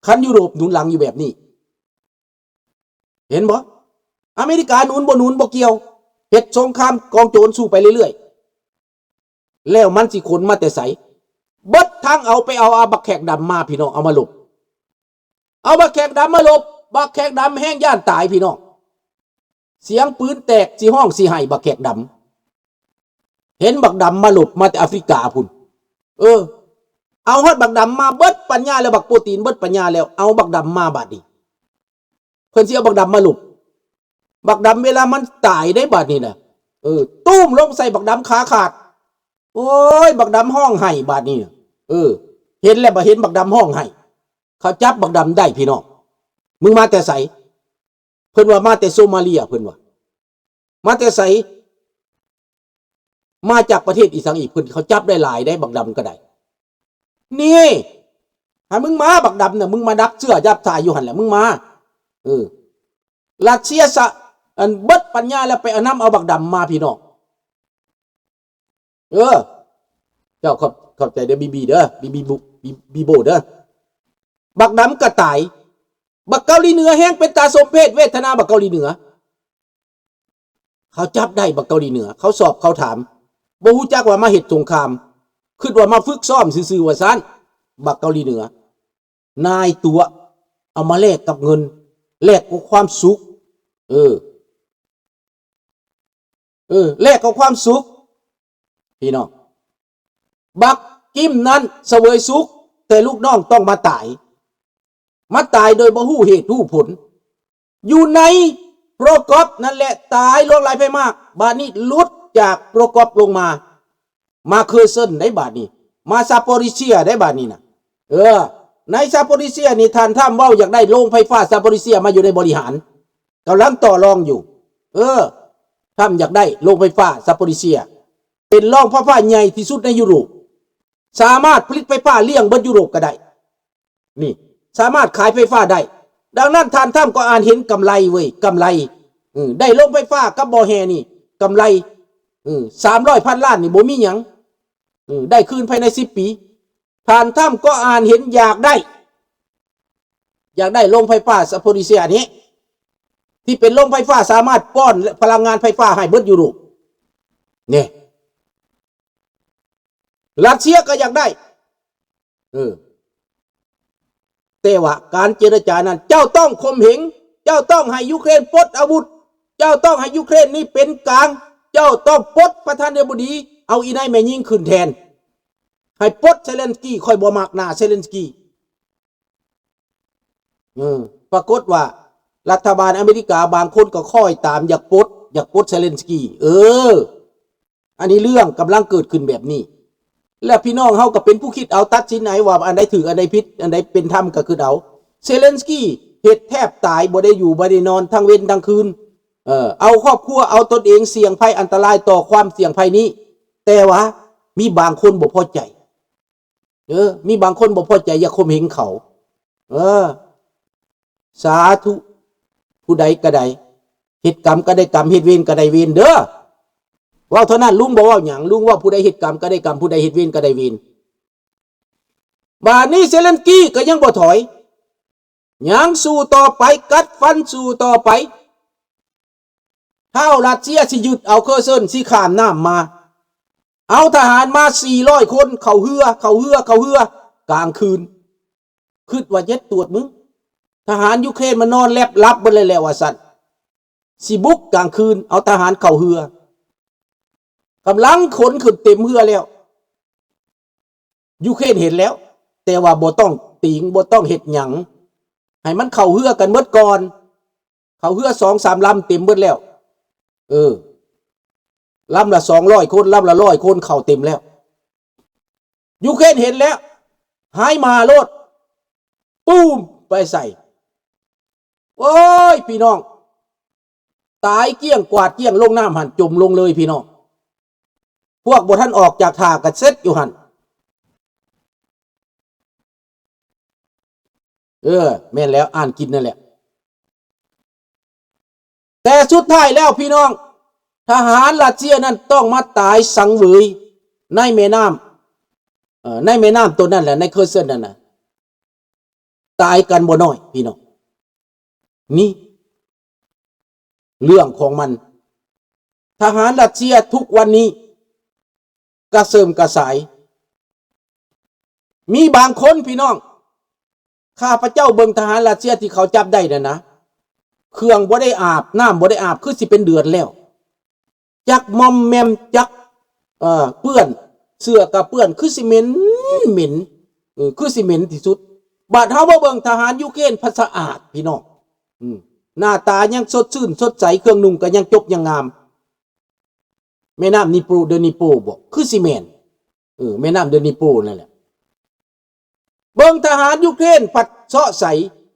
ຄັນຢູໂຣບໜູນຫຼັງຢູ່ແບບນີ້ ເຫັນບໍ່? ອາເມລິກາໜູນບໍ່ໜູນບໍ່ກ່ຽວ, ເຮັດສົງຄາມກອງໂຈນສູ້ໄປເລື້ອຍໆ ແລ້ວມັນຊິຂົນມາແຕ່ໃສ? ເບິດທັງເອົາໄປເອົາ ເອົາບັກແຂກດຳມາ ພີ່ນ້ອງ, ເອົາມາລົບ. ເອົາບັກແຂກດຳມາລົບ, ບັກແຂກດຳແຮງຢ້ານຕາຍ ພີ່ນ້ອງ. ສຽງປືນແຕກ ຊິຮ້ອງຊິໄຫ້ ບັກແຂກດຳ. ເຫັນບັກດຳມາລົບມາແຕ່ອາຟຣິກາພຸ້ນ. ເອີ ເອົາຮອດບັກດຳມາເບິດປັນຍາແລ້ວ, ບັກໂປຕີນເບິດປັນຍາແລ້ວ, ເອົາບັກດຳມາບາດນີ້. ເພິ່ນຊິເອົາບັກດຳມາລົບ. ບັກດຳເວລາມັນຕາຍໄດ໋ບາດນີ້ນະ. ເອີ ຕຸ້ມລົງໃສ່ບັກດຳຂາຂາດ. ໂອ້ຍ ບັກດຳຮ້ອງໄຫ້ບາດນີ້ນະ. ເອີ ເຫັນແລ້ວ ບໍ່ເຫັນບັກດຳຮ້ອງໄຫ້. ເຂົາຈັບບັກດຳໄດ້ ພີ່ນ້ອງ. ມຶງມາແຕ່ໃສ? ເພິ່ນວ່າມາແຕ່ໂຊມາເລຍ ເພິ່ນວ່າ. ມາແຕ່ໃສ? ມາຈາກປະເທດອີ່ສັງອີກ? ເພິ່ນ ເຂົາຈັບໄດ້ຫຼາຍໄດ໋ ບັກດຳກໍໄດ້. ນີ້ ໃຫ້ມຶງມາ ບັກດຳນະ, ມຶງມາດັບເຊື້ອດັບສາຍຢູ່ຫັ້ນແຫຼະ, ມຶງມາ. ເອີ ຣັດເຊຍສະ ອັນເບິດປັນຍາແລ້ວ ໄປເອົານຳເອົາບັກດຳມາ ພີ່ນ້ອງ. ເອີ ເຈົ້າຂອບ ຂອບໃຈເດີ ບີບີເດີ ບີບີບຸ ບີ ບີໂບເດີ. ບັກດຳກໍຕາຍ. ບັກເກົາຫຼີເໜືອແຮງເປັນຕາສົມເພດເວທະນາ ບັກເກົາຫຼີເໜືອ. ເຂົາຈັບໄດ້ບັກເກົາຫຼີເໜືອ, ເຂົາສອບເຂົາຖາມ, ບໍ່ຮູ້ຈັກວ່າມາເຮັດສົງຄາມ, ຄິດວ່າມາຝຶກຊ້ອມຊື່ໆ ວ່າຊັ້ນ. ບັກເກົາຫຼີເໜືອ ນາຍຕົວະ ເອົາມາແລກກັບເງິນ, ແລກກັບຄວາມສຸກ. ເອີ ເອີ ແລກກັບຄວາມສຸກ ພີ່ນ້ອງ. ບັກກິມນັ້ນສະເຫວີຍສຸກ, ແຕ່ລູກນ້ອງຕ້ອງມາຕາຍ, ມາຕາຍໂດຍບໍ່ຮູ້ເຫດຮູ້ຜົນ. ຢູ່ໃນໂປຣກອບນັ້ນແຫຼະ ຕາຍຫຼວງຫຼາຍໄປມາກ. ບາດນີ້ຫຼຸດຈາກໂປຣກອບລົງມາ ມາເຄີເຊິນໄດ໋ບາດນີ້, ມາຊາໂປຣິເຊຍໄດ໋ບາດນີ້ນະ. ເອີ ໃນຊາໂປຣິເຊຍນີ້ ທ່ານທຳເວົ້າຢາກໄດ້ໂລງໄຟຟ້າຊາໂປຣິເຊຍມາຢູ່ໃນບໍລິຫານ, ກຳລັງຕໍ່ລອງຢູ່. ເອີ ທຳຢາກໄດ້ໂລງໄຟຟ້າຊາໂປຣິເຊຍ, ເປັນໂລງໄຟຟ້າໃຫຍ່ທີ່ສຸດໃນຢູໂຣບ, ສາມາດຜະລິດໄຟຟ້າລ້ຽງເບິດຢູໂຣບກໍໄດ້. ນີ້ ສາມາດຂາຍໄຟຟ້າໄດ້. ດັ່ງນັ້ນທ່ານທຳກໍອາດເຫັນກຳໄລເວີຍ, ກຳໄລ. ເອີ ໄດ້ໂລງໄຟຟ້າກັບບໍ່ແຮ່ນີ້ ກຳໄລ ເອີ ສາມຮ້ອຍພັນລ້ານນີ້ບໍ່ມີຫຍັງ. ເອີ ໄດ້ຄືນພາຍໃນສິບປີ. ທ່ານທຳກໍອາດເຫັນຢາກໄດ້ ຢາກໄດ້ໂລງໄຟຟ້າຊາໂປຣິເຊຍນີ້ ທີ່ເປັນໂລງໄຟຟ້າສາມາດປ້ອນພະລັງງານໄຟຟ້າໃຫ້ເບິດຢູໂຣບ. ນີ້ ຣັດເຊຍກໍຢາກໄດ້. ເອີ ແຕ່ວ່າການເຈລະຈານັ້ນ ເຈົ້າຕ້ອງຂົ່ມເຫງ, ເຈົ້າຕ້ອງໃຫ້ຢູເຄຣນປົດອາວຸດ, ເຈົ້າຕ້ອງໃຫ້ຢູເຄຣນນີ້ເປັນກາງ, ເຈົ້າຕ້ອງປົດປະທານາທິບໍດີ, ເອົາອີນາຍແມ່ຍິງຂຶ້ນແທນ, ໃຫ້ປົດເຊເລັນສກີ. ຂ້ອຍບໍ່ມັກໜ້າເຊເລັນສກີ. ເອີ ປາກົດວ່າລັດຖະບານອາເມລິກາບາງຄົນກໍຄ້ອຍຕາມ ຢາກປົດ, ຢາກປົດເຊເລັນສກີ. ເອີ ອັນນີ້ເລື່ອງກຳລັງເກີດຂຶ້ນແບບນີ້ ແລະ ພີ່ນ້ອງເຮົາກໍເປັນຜູ້ຄິດເອົາ, ຕັດສິນເອົາວ່າອັນໃດຖືກ ອັນໃດຜິດ, ອັນໃດເປັນທຳກໍຄິດເອົາ. ເຊເລັນສກີເຮັດແທບຕາຍ, ບໍ່ໄດ້ຢູ່ບໍ່ໄດ້ນອນ ທັງເວັນທັງຄືນ. ເອີ ເອົາຄອບຄົວ, ເອົາຕົນເອງສ່ຽງໄພ, ອັນຕະລາຍຕໍ່ຄວາມສ່ຽງໄພນີ້. ແຕ່ວ່າມີບາງຄົນບໍ່ພໍໃຈ. ເອີ ມີບາງຄົນບໍ່ພໍໃຈ, ຢ່າຂົ່ມເຫງເຂົາ. ເອີ ສາທຸ. ຜູ້ໃດກໍໄດ້ ເຮັດກຳກໍໄດ້ກຳ, ເຮັດເວນກໍໄດ້ເວນເດີ. ເວົ້າເທົ່ານັ້ນ, ລຸງບໍ່ເວົ້າຫຍັງ. ລຸງເວົ້າຜູ້ໃດເຮັດກຳກໍໄດ້ກຳ, ຜູ້ໃດເຮັດເວນກໍໄດ້ເວນ. ບາດນີ້ເຊເລັນສກີກໍຍັງບໍ່ຖອຍ, ຍັງສູ້ຕໍ່ໄປ, ກັດຟັນສູ້ຕໍ່ໄປ. ທ້າວຣັດເຊຍຊິຍຶດເອົາເຄີເຊິນ, ຊິຂ້າມນ້ຳມາ, ເອົາທະຫານມາສີ່ຮ້ອຍຄົນ ເຂົ້າເຮືອ, ເຂົ້າເຮືອ, ເຂົ້າເຮືອກາງຄືນ. ຄິດວ່າເຈັດຕວດມຶງ, ທະຫານຢູເຄຣນມານອນແລັບຫຼັບເບິດແລ້ວ ແລ້ວວ່າຊັ້ນ. ຊິບຸກກາງຄືນ, ເອົາທະຫານເຂົ້າເຮືອ, ກຳລັງຂົນຂຶ້ນເຕັມເຮືອແລ້ວ. ຢູເຄຣນເຫັນແລ້ວ, ແຕ່ວ່າບໍ່ຕ້ອງຕີງ, ບໍ່ຕ້ອງເຮັດຫຍັງ, ໃຫ້ມັນເຂົ້າເຮືອກັນເບິດກ່ອນ. ເຂົ້າເຮືອສອງສາມລຳເຕັມເບິດແລ້ວ. ເອີ ລຳລະສອງຮ້ອຍຄົນ, ລຳລະຮ້ອຍຄົນ, ເຂົ້າເຕັມແລ້ວ. ຢູເຄຣນເຫັນແລ້ວ, ຫາຍໝ້າໂລດ, ປູມໄປໃສ່. ໂອ້ຍ ພີ່ນ້ອງ, ຕາຍກ້ຽງ, ກວາດກ້ຽງລົງນ້ຳຫັ້ນ, ຈົມລົງເລີຍ ພີ່ນ້ອງ. ພວກບໍ່ທັນອອກຈາກທ່າກໍເສັດຢູ່ຫັ້ນ. ເອີ ແມ່ນແລ້ວ, ອ່ານກິນນັ້ນແຫຼະ. ແຕ່ສຸດທ້າຍແລ້ວ ພີ່ນ້ອງ, ທະຫານຣັດເຊຍນັ້ນຕ້ອງມາຕາຍສັງເຫວີຍໃນແມ່ນ້ຳ, ເອີ ໃນແມ່ນ້ຳໂຕນັ້ນແຫຼະ, ໃນເຄີເຊິນນັ້ນນະ. ຕາຍກັນບໍ່ໜ້ອຍພີ່ນ້ອງ. ນີ້ເລື່ອງຂອງມັນ. ທະຫານຣັດເຊຍທຸກວັນນີ້ກະເສີມກະສາຍ. ມີບາງຄົນພີ່ນ້ອງ, ຂ້າພະເຈົ້າເບິ່ງທະຫານຣັດເຊຍທີ່ເຂົາຈັບໄດ້ນັ້ນນະ, ເຄື່ອງບໍ່ໄດ້ອາບ, ນ້ຳບໍ່ໄດ້ອາບ ຄືຊິເປັນເດືອນແລ້ວ. ຈັກມອມແມມ, ຈັກ ເອີ ເປື້ອນ, ເສື້ອກະເປື້ອນ, ຄືຊິເໝັນ, ເໝັນ, ເອີ ຄືຊິເໝັນທີ່ສຸດ. ບາດເຮົາມາເບິ່ງທະຫານຢູເຄຣນພັດສະອາດພີ່ນ້ອງ, ອືມ ໜ້າຕາຍັງສົດຊື່ນສົດໃສ, ເຄື່ອງນຸ່ງກະຍັງຈົບຍັງງາມ. ແມ່ນ້ຳນີໂປ, ເດີນີໂປບໍ? ຄືຊິແມ່ນ, ເອີ ແມ່ນ້ຳເດີນີໂປນັ້ນແຫຼະ. ເບິ່ງທະຫານຢູເຄຣນພັດເຊາະໃສ,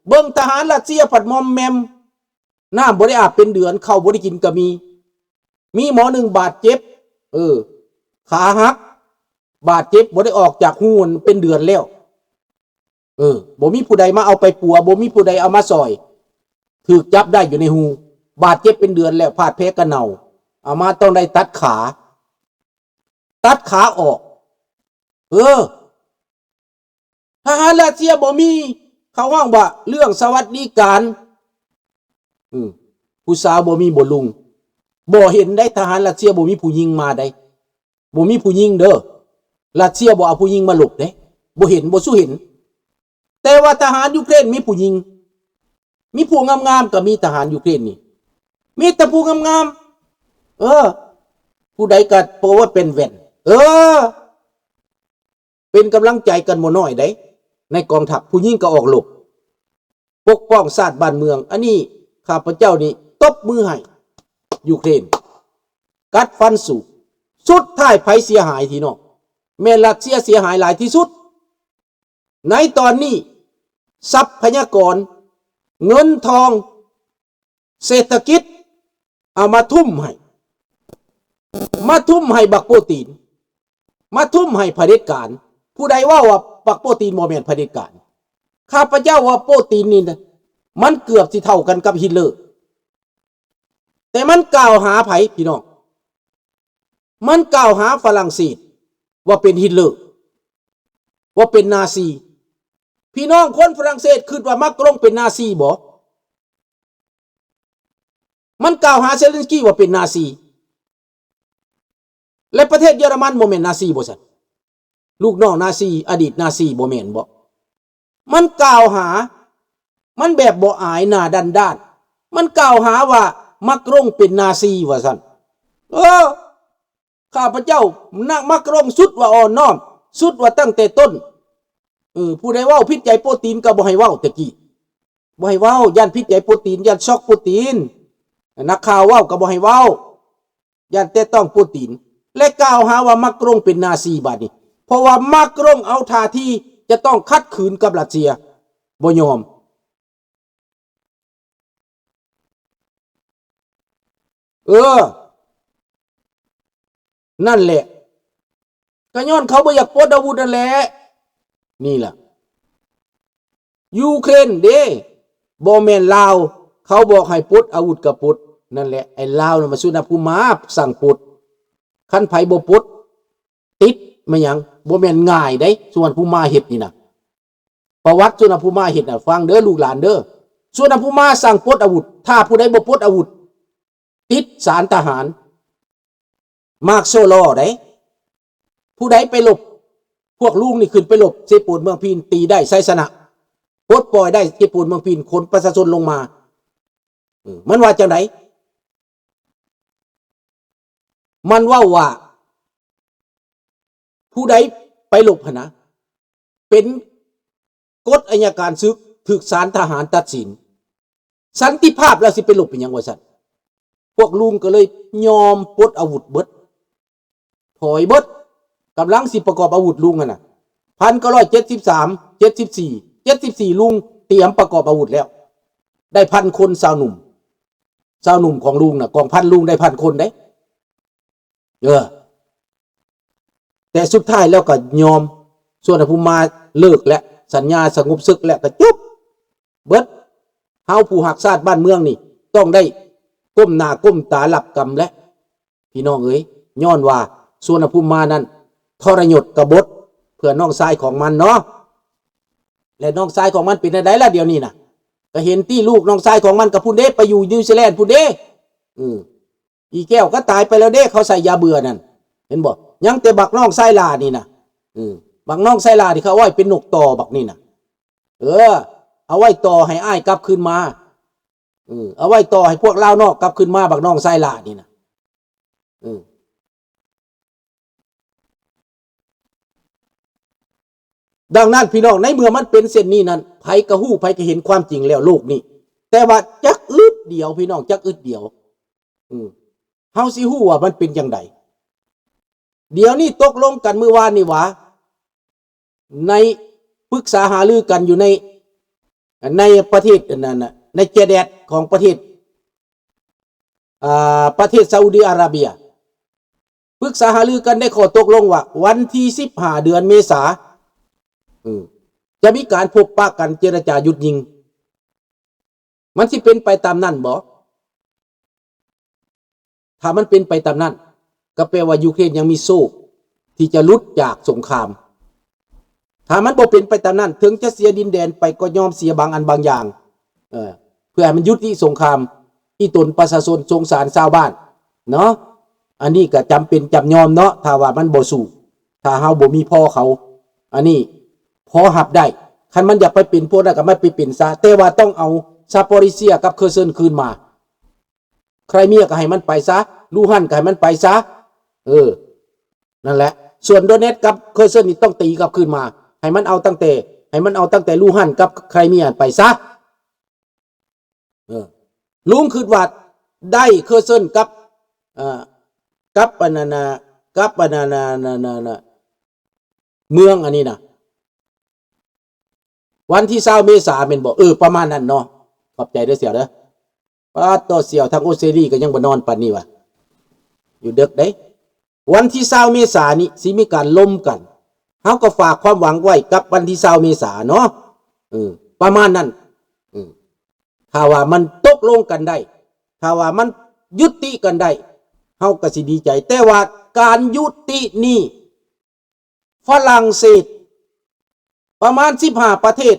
ເບິ່ງທະຫານຣັດເຊຍພັດມອມແມມ, ນ້ຳບໍ່ໄດ້ອາບເປັນເດືອນ, ເຂົ້າບໍ່ໄດ້ກິນກະມີ. ມີໝໍໜຶ່ງບາດເຈັບ, ເອີ ຂາຫັກ, ບາດເຈັບ, ບໍ່ໄດ້ອອກຈາກຮູເປັນເດືອນແລ້ວ. ເອີ ບໍ່ມີຜູ້ໃດມາເອົາໄປປົວ, ບໍ່ມີຜູ້ໃດເອົາມາຊ່ອຍ, ຖືກຈັບໄດ້ຢູ່ໃນຮູ, ບາດເຈັບເປັນເດືອນແລ້ວ, ພາດແຜກະເນົ່າ, ອາມາຕ້ອງໄດ້ຕັດຂາ, ຕັດຂາອອກ. ເອີ ທະຫານຣັດເຊຍບໍ່ມີ, ເຂົາຮ້ອງວ່າເລື່ອງສະຫວັດດີການ. ອືມ ຜູ້ສາວບໍ່ມີບໍ່ລຸງ, ບໍ່ເຫັນໃດ, ທະຫານຣັດເຊຍບໍ່ມີຜູ້ຍິງມາໃດ, ບໍ່ມີຜູ້ຍິງເດີ. ຣັດເຊຍບໍ່ເອົາຜູ້ຍິງມາລົບເດ້, ບໍ່ເຫັນ, ບໍ່ສູ້ເຫັນ. ແຕ່ວ່າທະຫານຢູເຄຣນມີຜູ້ຍິງ, ມີຜູ້ງາມໆ ກໍມີ. ທະຫານຢູເຄຣນນີ້ມີແຕ່ຜູ້ງາມໆ. ເອີ ຜູ້ໃດກໍ ໂອ້ຍ ເປັນແວ່ນ. ເອີ ເປັນກຳລັງໃຈກັນບໍ່ນ້ອຍໃດ ໃນກອງທັບ. ຜູ້ຍິງກໍອອກລົບ ປົກປ້ອງຊາດບ້ານເມືອງ. ອັນນີ້ຂ້າພະເຈົ້ານີ້ຕົບມືໃຫ້ຢູເຄຣນ ກັດຟັນສູ້. ສຸດທ້າຍໃຜເສຍຫາຍ ພີ່ນ້ອງ? ແມ່ນຣັດເຊຍເສຍຫາຍຫຼາຍທີ່ສຸດ. ໃນຕອນນີ້ ຊັບພະຍາກອນ, ເງິນທອງ, ເສດຖະກິດ ເອົາມາທຸ່ມໃຫ້, ມາທຸ່ມໃຫ້ບັກໂປຕີນ, ມາທຸ່ມໃຫ້ຜະເດັດການ. ຜູ້ໃດເວົ້າວ່າບັກໂປຕີນບໍ່ແມ່ນຜະເດັດການ? ຂ້າພະເຈົ້າວ່າໂປຕີນນີ້ນະ ມັນເກືອບຊິເທົ່າກັນກັບຮິດເລີ. ແຕ່ມັນກ່າວຫາໃຜ ພີ່ນ້ອງ? ມັນກ່າວຫາຝຣັ່ງເສດວ່າເປັນຮິດເລີ, ວ່າເປັນນາຊີ. ພີ່ນ້ອງຄົນຝຣັ່ງເສດຄິດວ່າມາກຣອງເປັນນາຊີບໍ່? ມັນກ່າວຫາເຊເລັນສກີວ່າເປັນນາຊີ. ແລະ ປະເທດເຢຍລະມັນບໍ່ແມ່ນນາຊີບໍ່ຊັ້ນ? ລູກນ້ອງນາຊີ, ອະດີດນາຊີບໍ່ແມ່ນບໍ່? ມັນກ່າວຫາ, ມັນແບບບໍ່ອາຍໜ້າດ້ານໆ. ມັນກ່າວຫາວ່າມາກຣອງເປັນນາຊີວ່າຊັ້ນ. ເອີ ຂ້າພະເຈົ້ານະ ມາກຣອງສຸດວ່າອ່ອນນ້ອມ, ສຸດວ່າຕັ້ງແຕ່ຕົ້ນ. ເອີ ຜູ້ໃດເວົ້າຜິດໃຈໂປຕີນກໍບໍ່ໃຫ້ເວົ້າແຕ່ກີ້. ບໍ່ໃຫ້ເວົ້າ, ຢ້ານຜິດໃຈໂປຕີນ, ຢ້ານຊັອກໂປຕີນ. ນັກຂ່າວເວົ້າກໍບໍ່ໃຫ້ເວົ້າ, ຢ້ານແຕະຕ້ອງໂປຕີນ. ແລະ ກ່າວຫາວ່າມາກຣອງເປັນນາຊີບາດນີ້, ເພາະວ່າມາກຣອງເອົາທ່າທີຈະຕ້ອງຂັດຂືນກັບຣັດເຊຍ, ບໍ່ຍອມ. ເອີ ນັ້ນແຫຼະ, ກໍຍ້ອນເຂົາບໍ່ຢາກປົດອາວຸດນັ້ນແຫຼະ. ນີ້ລະ ຢູເຄຣນເດ້, ບໍ່ແມ່ນລາວ, ເຂົາບອກໃຫ້ປົດອາວຸດກໍປົດ. ນັ້ນແຫຼະ ໄອ້ລາວນະ ມາ ສຸວັນນະພູມາສັ່ງປົດ. ຄັນໃຜບໍ່ປົດ ຕິດ ແມ່ນຫຍັງ? ບໍ່ແມ່ນງ່າຍເດ້ ສຸວັນນະພູມາເຮັດນີ້ນະ. ປະຫວັດສຸວັນນະພູມາເຮັດນະ, ຟັງເດີລູກຫຼານເດີ. ສຸວັນນະພູມາສັ່ງປົດອາວຸດ, ຖ້າຜູ້ໃດບໍ່ປົດອາວຸດ ຕິດສານທະຫານ. ມາກໂຊລໍໄດ້. ຜູ້ໃດໄປລົບ, ພວກລຸງນີ້ຂຶ້ນໄປລົບເຊໂປນເມືອງພີນ, ຕີໄດ້ໄຊຊະນະ, ປົດປ່ອຍໄດ້ເຊໂປນເມືອງພີນ, ຂົນປະຊາຊົນລົງມາ. ເອີ ມັນວ່າຈັ່ງໃດ? ມັນເວົ້າວ່າ ຜູ້ໃດໄປລົບຫັ້ນນະ ເປັນກົດໄອຍະການສຶກ, ຖືກສານທະຫານຕັດສິນ. ສັນຕິພາບແລ້ວຊິໄປລົບເປັນຫຍັງວ່າຊັ້ນ? ພວກລຸງກໍເລີຍຍອມປົດອາວຸດເບິດ, ຖອຍເບິດ. ກຳລັງຊິປະກອບອາວຸດລຸງຫັ້ນນະ, ພັນເກົ້າຮ້ອຍເຈັດສິບສາມ ເຈັດສິບສີ່ ເຈັດສິບສີ່ ລຸງຕຽມປະກອບອາວຸດແລ້ວ, ໄດ້ພັນຄົນ, ຊາວໜຸ່ມ, ຊາວໜຸ່ມຂອງລຸງນະ, ກອງພັນລຸງໄດ້ພັນຄົນເດ້. ເອີ ແຕ່ສຸດທ້າຍແລ້ວກໍຍອມ, ສຸວັນນະພູມາເລີກແລ້ວ, ສັນຍາສະຫງົບເສິກແລ້ວກໍຈົບເບິດ. ເຮົາຜູ້ຮັກຊາດບ້ານເມືອງນີ້ ຕ້ອງໄດ້ກົ້ມໜ້າກົ້ມຕາຮັບກຳແຫຼະ ພີ່ນ້ອງເອີຍ. ຍ້ອນວ່າສຸວັນນະພູມານັ້ນທໍລະຍົດກະບົດເພື່ອນ້ອງຊາຍຂອງມັນເນາະ. ແລະນ້ອງຊາຍຂອງມັນເປັນແນວໃດລະດຽວນີ້ນະ? ກໍເຫັນຕິ ລູກນ້ອງຊາຍຂອງມັນກໍພຸ້ນເດ້ ໄປຢູ່ນິວຊີແລນພຸ້ນເດ້. ເອີ ອີແກ້ວກໍຕາຍໄປແລ້ວເດ້ ເຂົາໃສ່ຢາເບື່ອນັ້ນ ເຫັນບໍ່? ຍັງແຕ່ບັກນ້ອງຊາຍຫຼ້ານີ້ນະ ເອີ ບັກນ້ອງຊາຍຫຼ້າທີ່ເຂົາເອົາໄວ້ເປັນນົກຕໍ່ບັກນີ້ນະ ເອີ ເອົາໄວ້ຕໍ່ໃຫ້ອ້າຍກັບຄືນມາ ເອີ ເອົາໄວ້ຕໍ່ໃຫ້ພວກລາວນອກກັບຄືນມາ ບັກນ້ອງຊາຍຫຼ້ານີ້ນະ ເອີ. ດັ່ງນັ້ນພີ່ນ້ອງ ໃນເມື່ອມັນເປັນເຊັ່ນນີ້ນັ້ນ ໃຜກໍຮູ້ ໃຜກໍເຫັນຄວາມຈິງແລ້ວໂລກນີ້ ແຕ່ວ່າຈັກອຶດດຽວພີ່ນ້ອງ ຈັກອຶດດຽວ ເຮົາຊິຮູ້ວ່າມັນເປັນຈັ່ງໃດ. ດຽວນີ້ຕົກລົງກັນມື້ວານນີ້ຫວາ ໃນ ປຶກສາຫາລືກັນຢູ່ໃນ ໃນປະເທດອັນນັ້ນນະ ໃນແຈແດດຂອງປະເທດ ອ່າ ປະເທດຊາອຸດີອາຣາເບຍ ປຶກສາຫາລືກັນໄດ້ຂໍ້ຕົກລົງວ່າ ວັນທີສິບຫ້າ ເດືອນເມສາ ເອີ ຈະມີການພົບປະກັນເຈລະຈາຢຸດຍິງ. ມັນຊິເປັນໄປຕາມນັ້ນບໍ່? ຖ້າມັນເປັນໄປຕາມນັ້ນ ກໍແປວ່າຢູເຄຣນຍັງມີໂຊກທີ່ຈະຫຼຸດຈາກສົງຄາມ. ຖ້າມັນບໍ່ເປັນໄປຕາມນັ້ນ ເຖິງຈະເສຍດິນແດນໄປກໍຍອມເສຍບາງອັນບາງຢ່າງ ເອີ ເພື່ອໃຫ້ມັນຢຸດຕິສົງຄາມ ອີ່ຕົນປະຊາຊົນ ສົງສານຊາວບ້ານເນາະ. ອັນນີ້ກໍຈຳເປັນຈຳຍອມເນາະ ຖ້າວ່າມັນບໍ່ສູ້ ຖ້າເຮົາບໍ່ມີພໍເຂົາ ອັນນີ້ພໍຮັບໄດ້. ຄັນມັນຢາກໄປເປັນພວກນັ້ນກໍມາໄປເປັນຊະ ແຕ່ວ່າຕ້ອງເອົາຊາປອຣິເຊຍກັບເຄີເຊິນຄືນມາ. ໄຄຣເມຍກໍໃຫ້ມັນໄປຊະ ລູຮັນກໍໃຫ້ມັນໄປຊະ ເອີ ນັ້ນແຫຼະ. ສ່ວນໂດເນັດກັບເຄີເຊິນນີ້ຕ້ອງຕີກັບຄືນມາ ໃຫ້ມັນເອົາຕັ້ງແຕ່ ໃຫ້ມັນເອົາຕັ້ງແຕ່ລູຮັນກັບໄຄຣເມຍໄປຊະ. ເອີ ລຸງຄິດວ່າໄດ້ເຄີເຊິນກັບ ເອີ ກັບອັນນັ້ນນະ ກັບອັນນັ້ນນະ ເມືອງອັນນີ້ນະ ວັນທີຊາວເມສາແມ່ນບໍ່? ເອີ ປະມານນັ້ນເນາະ. ຂອບໃຈເດີສ່ຽວເດີ. ປາດໂທ້ ສ່ຽວທາງອົດສະຕຣາລີກໍຍັງບໍ່ນອນປານນີ້ຫວາ ຢູ່ເດິກເດ້. ວັນທີຊາວເມສານີ້ຊິມີການລົມກັນ ເຮົາກໍຝາກຄວາມຫວັງໄວ້ກັບວັນທີຊາວເມສາເນາະ. ເອີ ປະມານນັ້ນ. ເອີ ຖ້າວ່າມັນຕົກລົງກັນໄດ້ ຖ້າວ່າມັນຍຸຕິກັນໄດ້ ເຮົາກໍຊິດີໃຈ. ແຕ່ວ່າການຍຸຕິນີ້ ຝຣັ່ງເສດ ປະມານສິບຫ້າປະເທດ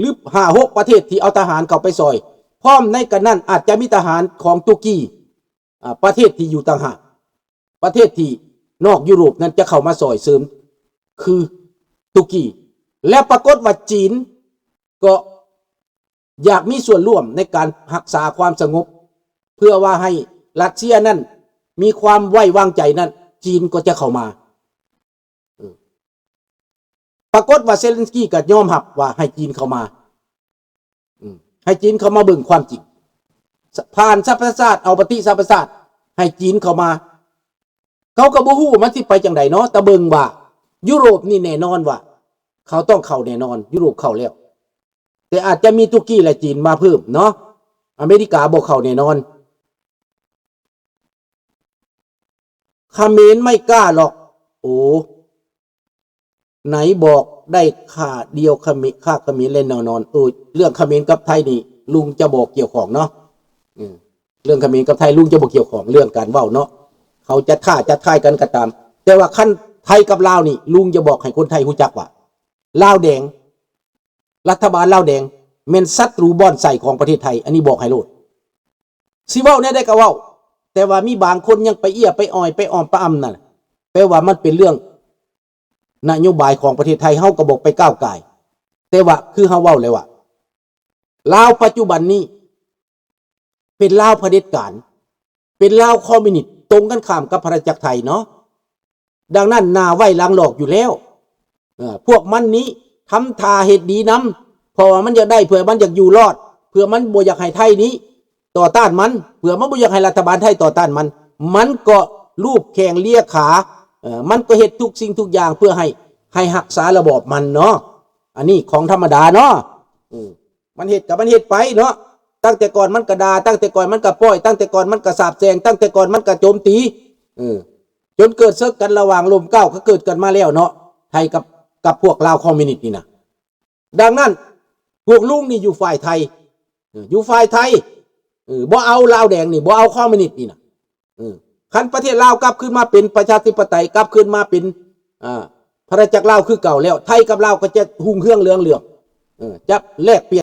ຫຼື ຫ້າຫົກປະເທດທີ່ເອົາທະຫານເຂົ້າໄປຊ່ອຍ ພ້ອມໃນກັນນັ້ນອາດຈະມີທະຫານຂອງຕຸກກີ ອາ ປະເທດທີ່ຢູ່ຕ່າງຫາກ ປະເທດທີ່ນອກຢູໂຣບນັ້ນຈະເຂົ້າມາຊ່ອຍເສີມ ຄືຕຸກກີ ແລະ ປາກົດວ່າຈີນກໍ ຢາກມີສ່ວນຮ່ວມໃນການຮັກສາຄວາມສະຫງົບ ເພື່ອວ່າໃຫ້ຣັດເຊຍນັ້ນມີຄວາມໄວ້ວາງໃຈນັ້ນ ຈີນກໍຈະເຂົ້າມາ. ເອີ ປາກົດວ່າເຊເລັນສກີກໍຍອມຮັບວ່າໃຫ້ຈີນເຂົ້າມາ ອືມ ໃຫ້ຈີນເຂົ້າມາເບິ່ງຄວາມຈິງ ຜ່ານສະຫະປະຊາຊາດ ເອົາມະຕິສະຫະປະຊາຊາດໃຫ້ຈີນເຂົ້າມາ. ເຂົາກໍບໍ່ຮູ້ວ່າມັນຊິໄປຈັ່ງໃດເນາະ ແຕ່ເບິ່ງວ່າຢູໂຣບນີ້ແນ່ນອນວ່າເຂົາຕ້ອງເຂົ້າແນ່ນອນ ຢູໂຣບເຂົ້າແລ້ວ ແຕ່ອາດຈະມີຕຸກກີ ແລະ ຈີນມາເພີ່ມເນາະ ອາເມລິກາບໍ່ເຂົ້າແນ່ນອນ. ຂະເໝນໄມ່ກ້າຫຼອກ ໂອ ໄຫນບອກໄດ້ຂ້າດຽວຂະເໝ ຂ້າຂະເໝນແລ້ວແນ່ນອນ. ເອີ ເລື່ອງຂະເໝນກັບໄທນີ້ ລຸງຈະບໍ່ກ່ຽວຂ້ອງເນາະ ເອີ ເລື່ອງຂະເໝນກັບໄທ ລຸງຈະບໍ່ກ່ຽວຂ້ອງ ເລື່ອງການເວົ້າເນາະ ເຂົາຈະທ້າຈະທາຍກັນກໍຕາມ ແຕ່ວ່າຄັນໄທກັບລາວນີ້ ລຸງຈະບອກໃຫ້ຄົນໄທຮູ້ຈັກວ່າ ລາວແດງ ລັດຖະບານລາວແດງແມ່ນສັດຕູບ່ອນໄສ້ຂອງປະເທດໄທ ອັນນີ້ບອກໃຫ້ໂລດ. ຊິເວົ້າແນວໃດກໍເວົ້າ ແຕ່ວ່າມີບາງຄົນຍັງໄປເອື້ອໄປອ້ອຍໄປອ້ອມປະອຳນັ້ນ ແປວ່າມັນເປັນເລື່ອງນະໂຍບາຍຂອງປະເທດໄທ ເຮົາກໍບໍ່ໄປກ້າວກ່າຍ. ແຕ່ວ່າຄືເຮົາເວົ້າແລ້ວວ່າ ລາວປັດຈຸບັນນີ້ ເປັນລາວຜະເດັດການ ເປັນລາວຄອມມິວນິດ ຕົງກັນຂ້າມກັບອານາຈັກໄທເນາະ. ດັ່ງນັ້ນໜ້າໄຫວ້ຫຼັງຫຼອກຢູ່ແລ້ວ. ເອີ ພວກມັນນີ້ທຳທ່າເຮັດດີນຳ ເພາະວ່າມັນຢາກໄດ້ ເພື່ອມັນຢາກຢູ່ລອດ ເພື່ອມັນບໍ່ຢາກໃຫ້ໄທນີ້ຕໍ່ຕ້ານມັນ ເພື່ອມັນບໍ່ຢາກໃຫ້ລັດຖະບານໄທຕໍ່ຕ້ານມັນ ມັນກໍລູບແຂ້ງເລຍຂາ ເອີ ມັນກໍເຮັດທຸກສິ່ງທຸກຢ່າງເພື່ອໃຫ້ ໃຫ້ຮັກສາລະບອບມັນເນາະ. ອັນນີ້ຂອງທຳມະດາເນາະ ເອີ. ມັນເຮັດກໍມັນເຮັດໄປເນາະ ຕັ້ງແຕ່ກ່ອນມັນກໍດ່າ ຕັ້ງແຕ່ກ່ອນມັນກໍປ້ອຍ ຕັ້ງແຕ່ກ່ອນມັນກໍສາບແຊ່ງ ຕັ້ງແຕ່ກ່ອນມັນກໍໂຈມຕີ ເອີ ຈົນເກີດເສິກກັນລະຫວ່າງລົມເກົ້າ ກໍເກີດກັນມາແລ້ວເນາະ ໄທກັບ ກັບພວກລາວຄອມມິວນິດນີ້ນະ. ດັ່ງນັ້ນ ພວກລຸງນີ້ຢູ່ຝ່າຍໄທ ເອີ ຢູ່ຝ່າຍໄທ ເອີ ບໍ່ເອົາລາວແດງນີ້ ບໍ່ເອົາຄອມມິວນິດນີ້ນະ. ເອີ ຄັນປະເທດລາວກັບຄືນມາເປັນປະຊາທິປະໄຕ ກັບຄືນມາເປັນ ອາ ອານາຈັກລາວຄືເກົ່າແລ້ວ ໄທກັບລາວກໍຈະຮຸ່ງເຮືອງເຫຼືອງເຫຼືອງ. ເອີ ຈະແລກປ່ຽນ